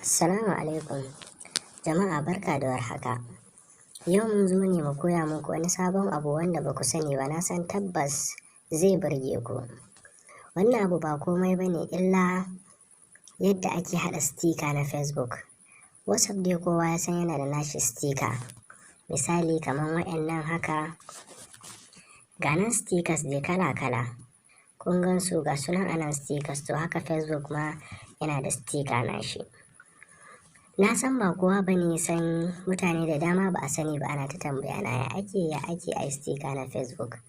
Assalamu alaikum. Jama'a, barka da warhaka. Yau mun zo ne mu koya muku wani sabon abu wanda ba ku sani ba, na san tabbas zai burge ku. Wannan abu ba komai ba ne illa yadda ake haɗa sticker na Facebook. WhatsApp dai kowa ya san yana da nashi sticker. Misali kamar waɗannan haka, ga nan stickers dai kala-kala. Kun gan su, ga sunan anan stickers, to haka Facebook ma yana da sticker nashi. Na san ba kowa ba ne san, mutane da dama ba a sani ba, ana ta tambaya na ya ake a sticker na Facebook.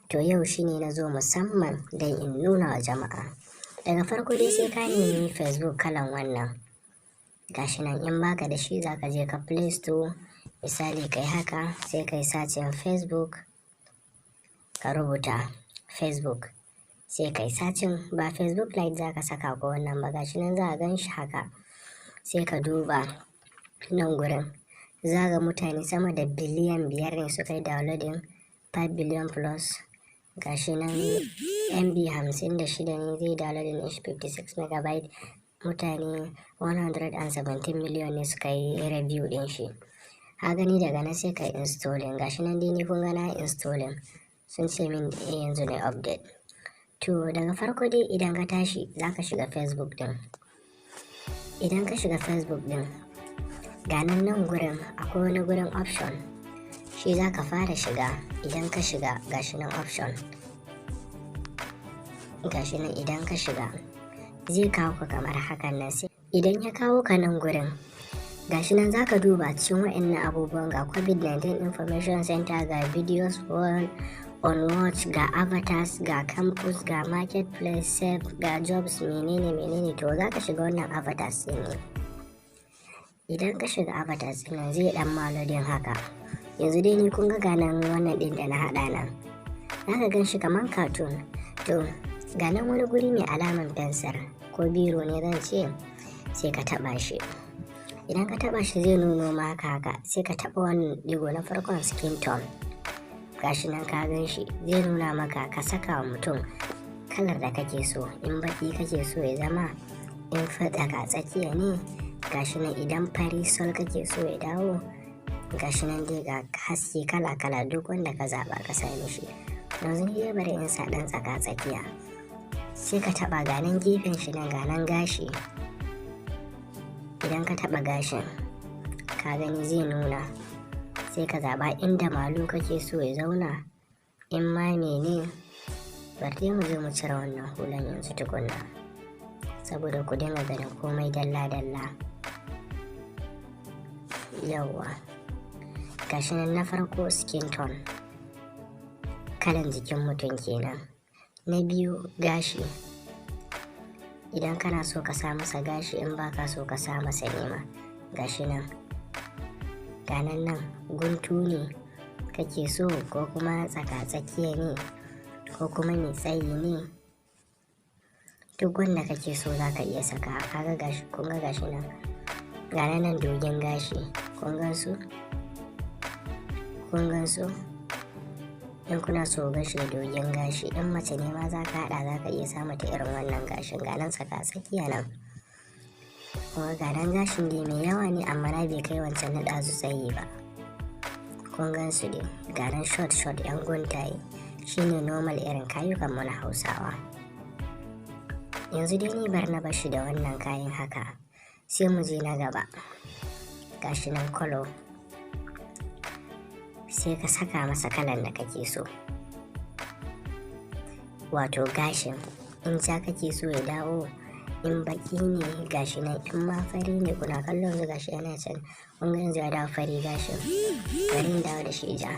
To yau shine na zo musamman don in nuna wa jama'a. Daga farko dai sai ka nemi Facebook kalan wannan. Gashi nan, in baka da shi za ka je ka Play Store, misali kai haka, sai kai searching Facebook, ka rubuta Facebook. Sai kai searching, ba Facebook Lite za ka saka ko wannan ba, gashi nan za a gan shi haka. Sai ka duba nan gurin, za ga mutane sama da biliyan 5 ne suka yi downloading, 5 billion plus. Gashi nan MB 56 ne zai downloading ɗin shi, 56 megabyte. Mutane 117 million ne suka yi review ɗin shi. Ka gani, daga nan sai ka installing. Gashi nan dai ni kun ga na installing. Sun ce min yanzu ne update. To daga farko dai idan ka tashi za ka shiga Facebook ɗin. Idan ka shiga Facebook ɗin, ga nan nan gurin akwai wani gurin option. Shi za ka fara shiga. Idan ka shiga, gashi nan option. Gashi nan, idan ka shiga zai kawo ka kamar hakan nan. Sai idan ya kawo ka nan gurin, gashi nan za ka duba cikin waɗannan abubuwan: ga COVID-19 Information Center, ga videos on watch, ga avatars, ga campus, ga marketplace, save, ga jobs, menene menene. To za ka shiga wannan avatars ɗin ne. Idan ka shiga avatars ɗin nan, zai ɗan ma loading haka. Yanzu dai ni kun ga nan wannan ɗin da na haɗa nan, za ka gan shi kaman cartoon. To ga nan wani guri mai alaman fensir ko biro ne zan ce, sai ka taɓa shi. Idan ka taɓa shi zai nuno maka haka, sai ka taɓa wannan ɗigo na farkon, skin tone. Gashi nan ka gan shi, zai nuna maka ka saka wa mutum kalar da kake so, in baki kake so ya zama, in tsaka tsakiya ne, gashi nan, idan fari sol kake so ya dawo, gashi nan dai, ga haske kala kala, duk wanda ka zaba ka sa mishi. Yanzu ni dai bari in sa dan tsaka tsakiya. Sai ka taba, ga nan gefen shi nan, ga nan gashi. Idan ka taba gashin, ka gani zai nuna, sai ka zaba inda malu kake so ya zauna, in ma mene. Bari mu zo mu cire wannan hulan yanzu tukunna, saboda ku dinga ganin komai dalla-dalla. Yawwa, gashi nan na farko skin tone, kalan jikin mutum kenan. Na biyu gashi, idan kana so ka sa masa gashi, in baka so ka sa masa nema. Gashi nan, ganan nan guntu ne kake so ko kuma tsaka-tsakiya ne ko kuma mai tsayi ne, duk wanda kake so za ka iya saka. Kaga gashi, kun ga gashi nan, ganan nan dogon gashi, kun gan su, kun gan su. In kuna so gashi da dogon gashi, in mace ne ma za ka haɗa, za ka iya sa mata irin wannan gashin. Ganan tsaka tsakiya nan kuma, ganan gashin dai mai yawa ne, amma na bai kai wancan na ɗazu tsayi ba. Kun gan su dai, ganan short short, yan guntaye, shine normal irin kayukan mu na Hausawa. Yanzu dai ni bar na bashi da wannan kayan haka, sai mu je na gaba. Gashi nan color, sai ka saka masa kalan da kake so, wato gashin, in ja kake so ya dawo, in baki ne, gashi nan, in ma fari ne. Kuna kallon yanzu gashi yana can, kun ga yanzu ya dawo fari gashin. Bari in dawo da shi ja.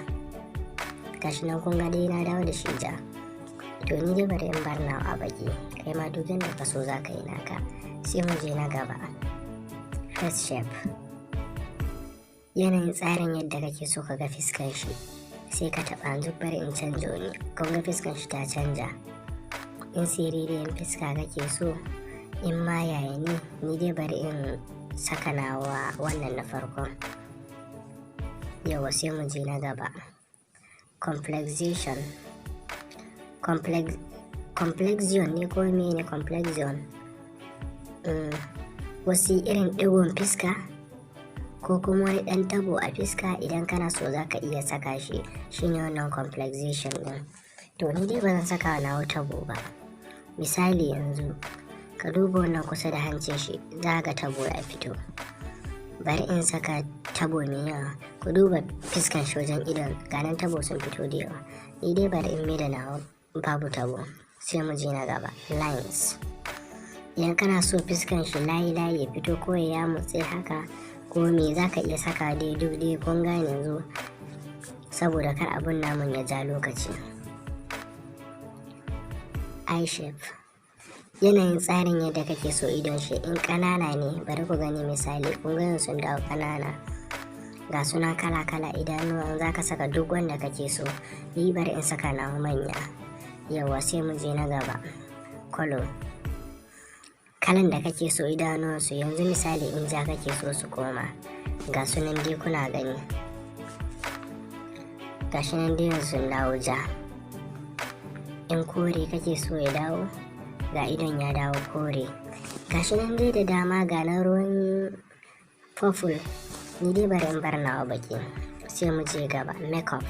Gashi nan, kun ga dai na dawo da shi ja. To ni dai bari in bar nawa a baki, kai ma duk yanda ka so za ka yi naka. Sai mu je na gaba, face shape, yanayin tsarin yadda kake so ka ga fiskan shi, sai ka taɓa. Yanzu bari in canja wani. Kun ga fiskan shi ta canja. In siririyan fiska kake so, in ma yaya ne, ni dai bari in saka nawa wannan na farkon. Yawa, sai mu je na gaba, complexation, complex, complexion ne ko mene, complexion. Wasu irin ɗigon fiska ko kuma wani ɗan tabo a fiska, idan kana so za ka iya saka shi. Shine wannan complexation ɗin. To, ni dai ba zan saka nawa tabo ba. Misali yanzu ka duba wannan kusa da hancin shi, za ga tabo ya fito. Bari in saka tabo mai yawa. Ku duba fiskan shi, wajen idon, ganan tabo sun fito da yawa. Ni dai bari in da nawa babu tabo. Sai mu je na gaba, lines. Idan kana so fiskan shi layi layi ya fito, ko ya mutse haka ko me, za ka iya saka dai. Duk dai kun gane yanzu, saboda kar abun namun ya ja lokaci. Eye shape, yanayin tsarin yadda kake so idon shi. In ƙanana ne, bari ku gani, misali kun ga sun dawo ƙanana. Ga suna kala kala idanuwan, za ka saka duk wanda kake so. Ni bari in saka nawa manya yawa. Sai mu je na gaba, color, kalan da kake so idanuwansu. Yanzu misali in ja kake so su koma, ga sunan dai kuna gani, gashi nan dai yanzu sun dawo ja. In kore kake so ya dawo, ga idon ya dawo kore. Gashi nan dai da dama, ga na ruwan purple. Ni dai bari in bar nawa baki. Sai mu je gaba, makeup.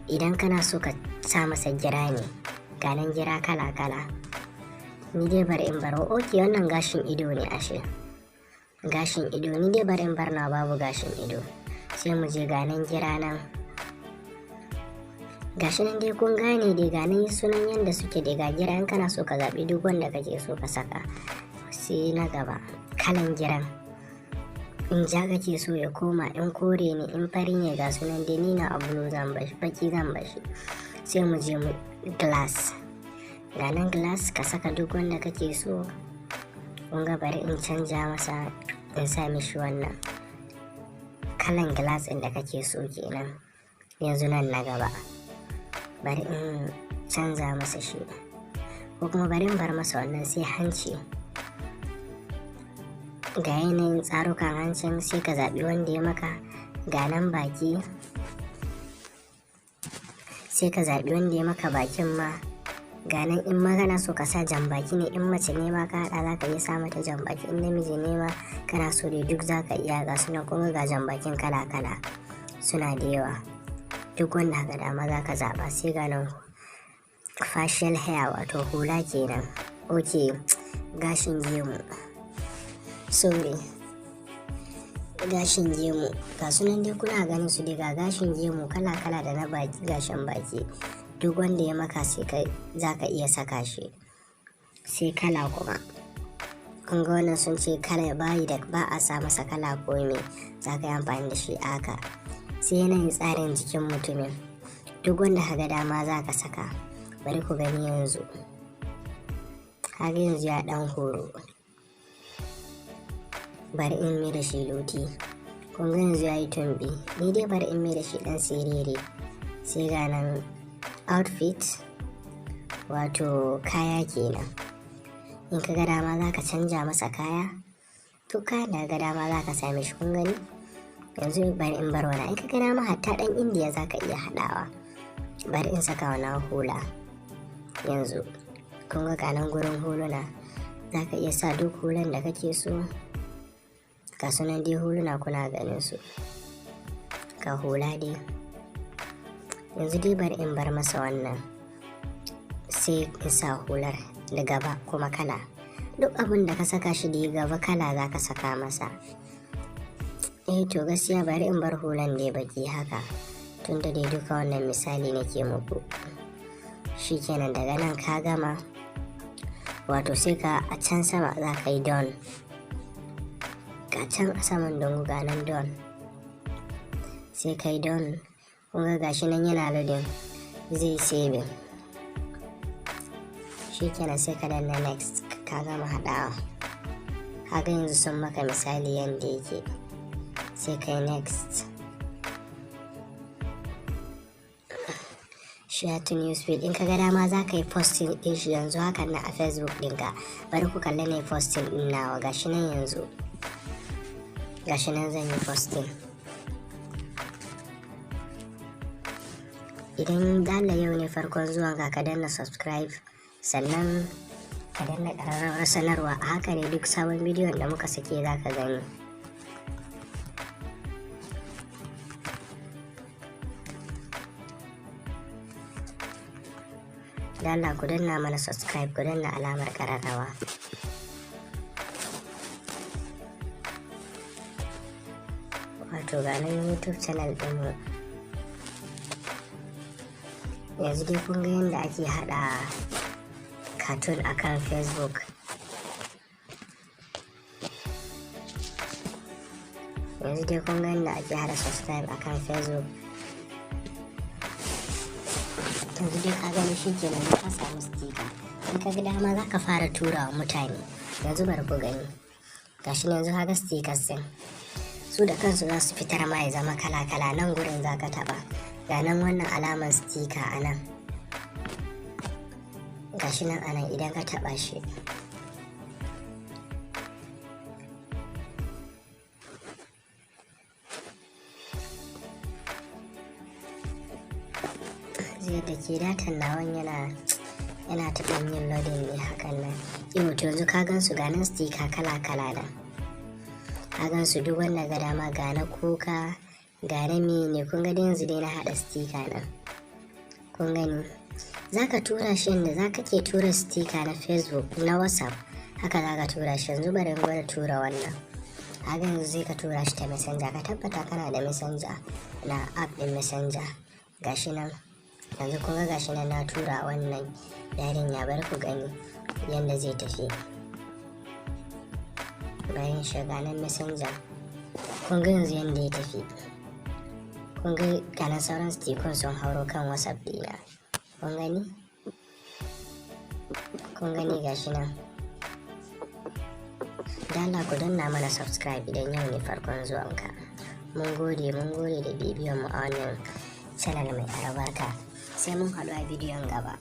Idan kana so ka sa masa gira ne, ga nan gira kala kala. Ni dai bari in bar. Ok, wannan gashin ido ne ashe, gashin ido. Ni dai bari in bar nawa babu gashin ido. Sai mu je, ga nan gira nan, gashi nan dai kun gane dai, ga nan sunan yanda suke dai. Ga gira, in kana so ka zaɓi duk wanda kake so ka saka. Sai na gaba, kalan giran. In ja kake so ya koma, in kore ne, in fari ne, ga sunan dai. Ni na a blue zan bashi, baki zan bashi. Sai mu je mu glass. Ga nan glass, ka saka duk wanda kake so. Kun ga, bari in canja masa, in sa mishi wannan kalan glass ɗin da kake so kenan. Yanzu nan na gaba, bari in canza masa shi, ko kuma bari in bar masa wannan. Sai hanci, ga yanayin tsarukan hancin, sai ka zaɓi wanda ya maka. Ga nan baki, sai ka zaɓi wanda ya maka bakin ma. Ga nan, in ma kana so ka sa jan baki ne, in mace ne ma ka haɗa, za ka iya sa mata jan baki. In namiji ne ma kana so dai, duk za ka iya. Ga suna kuma, ga jan bakin kala kala, suna da yawa. Duk wanda ka dama za ka zaɓa. Sai ga nan facial hair, wato hula kenan. Ok, gashin gemu, sorry, gashin gemu. Ga sunan dai kuna ganin su dai. Ga gashin gemu kala kala da na baki, gashin baki, duk wanda ya maka sai ka za ka iya saka shi. Sai kala kuma, kun ga wannan sun ce kala bayi da ba a sa masa kala ko me, za ka yi amfani da shi haka. Sai yanayin tsarin jikin mutumin, duk wanda ka ga dama za ka saka. Bari ku gani yanzu, kaga yanzu ya dan horo. Bari in mai da shi luti. Kun ga yanzu ya yi tumbi. Ni dai bari in mai da shi dan siriri. Sai ga nan outfit, wato kaya kenan. In ka ga dama za ka canja masa kaya, duk kayan da ga dama za ka same shi. Kun gani yanzu, bari in bar wani. In ka ga dama, hatta dan Indiya za ka iya haɗawa. Bari in saka wani hula yanzu. Kun ga kanan gurin huluna, za ka iya sa duk hulan da kake so. Ga sunan dai huluna, kuna ganin su. Ga hula dai. Yanzu dai bari in bar masa wannan, sai in sa hular da gaba kuma kala. Duk abin da ka saka shi da gaba, kala za ka saka masa. Eh to, gaskiya bari in bar hulan dai baki haka, tunda dai duka wannan misali nake muku. Shikenan, daga nan ka gama, wato sai ka a can sama za ka yi done. Ga can a saman dungu, ga nan done, sai ka yi done. Kun ga gashi nan yana loading, zai saving. Shikenan, sai ka danna next, ka gama haɗawa. Haka yanzu sun maka misali yadda yake. Sai ka yi next, share to newsfeed. In ka ga dama za ka yi posting din shi yanzu hakan na a Facebook ɗinka. Bari ku kalli ne posting ɗin nawa. Gashi nan yanzu, gashi nan zan yi posting. Idan dala yau ne farkon zuwan ka, ka danna subscribe, sannan Ka danna ƙararrawar sanarwa. A haka ne duk sabon bidiyon da muka sake za ka gani. Da Allah ku danna mana subscribe, ku danna alamar ƙararrawa. Wato ga nan YouTube channel ɗinmu. Yanzu dai kun ga yadda ake haɗa cartoon akan Facebook. Yanzu dai kun ga yadda ake haɗa subscribe akan Facebook. Yanzu dai ka gani, shi kenan, ka samu sticker. In ka ga dama za ka fara tura wa mutane. Yanzu bari ku gani. Gashi yanzu ka ga stickers din, su da kansu za su fitar ma ya zama kala-kala. Nan gurin za ka taba, ga nan wannan alamar sticker a nan. Gashi nan a nan, idan ka taba shi, yadda ke datan nawan yana ta ɗan yin loading ne hakan nan. Yau to yanzu ka gan su, ga nan sticker kala-kala nan, ka gan su. Duk wanda ga dama, ga na kuka, ga na mene. Kun ga yanzu dai na haɗa sticker nan, kun gani. Za ka tura shi yadda za ka ke tura sticker na Facebook, na WhatsApp, haka za ka tura shi. Yanzu bari in gwada tura wannan. Haka yanzu zai ka tura shi ta Messenger. Ka tabbata kana da Messenger, na app ɗin Messenger. Gashi nan yanzu kun ga, gashi nan na tura wannan yarinya. Bari ku gani yadda zai tafi. Bayan shiga nan Messenger, kun ga yanzu yadda ya tafi. Kun ga ganin sauran stickun sun hauro kan WhatsApp dina. Kun gani, kun gani, gashi nan. Da Allah ku danna mana subscribe idan yau ne farkon zuwanka. Mun gode, mun gode da bibiyan mu a wannan channel mai albarka. Sai mun haɗu a bidiyon gaba.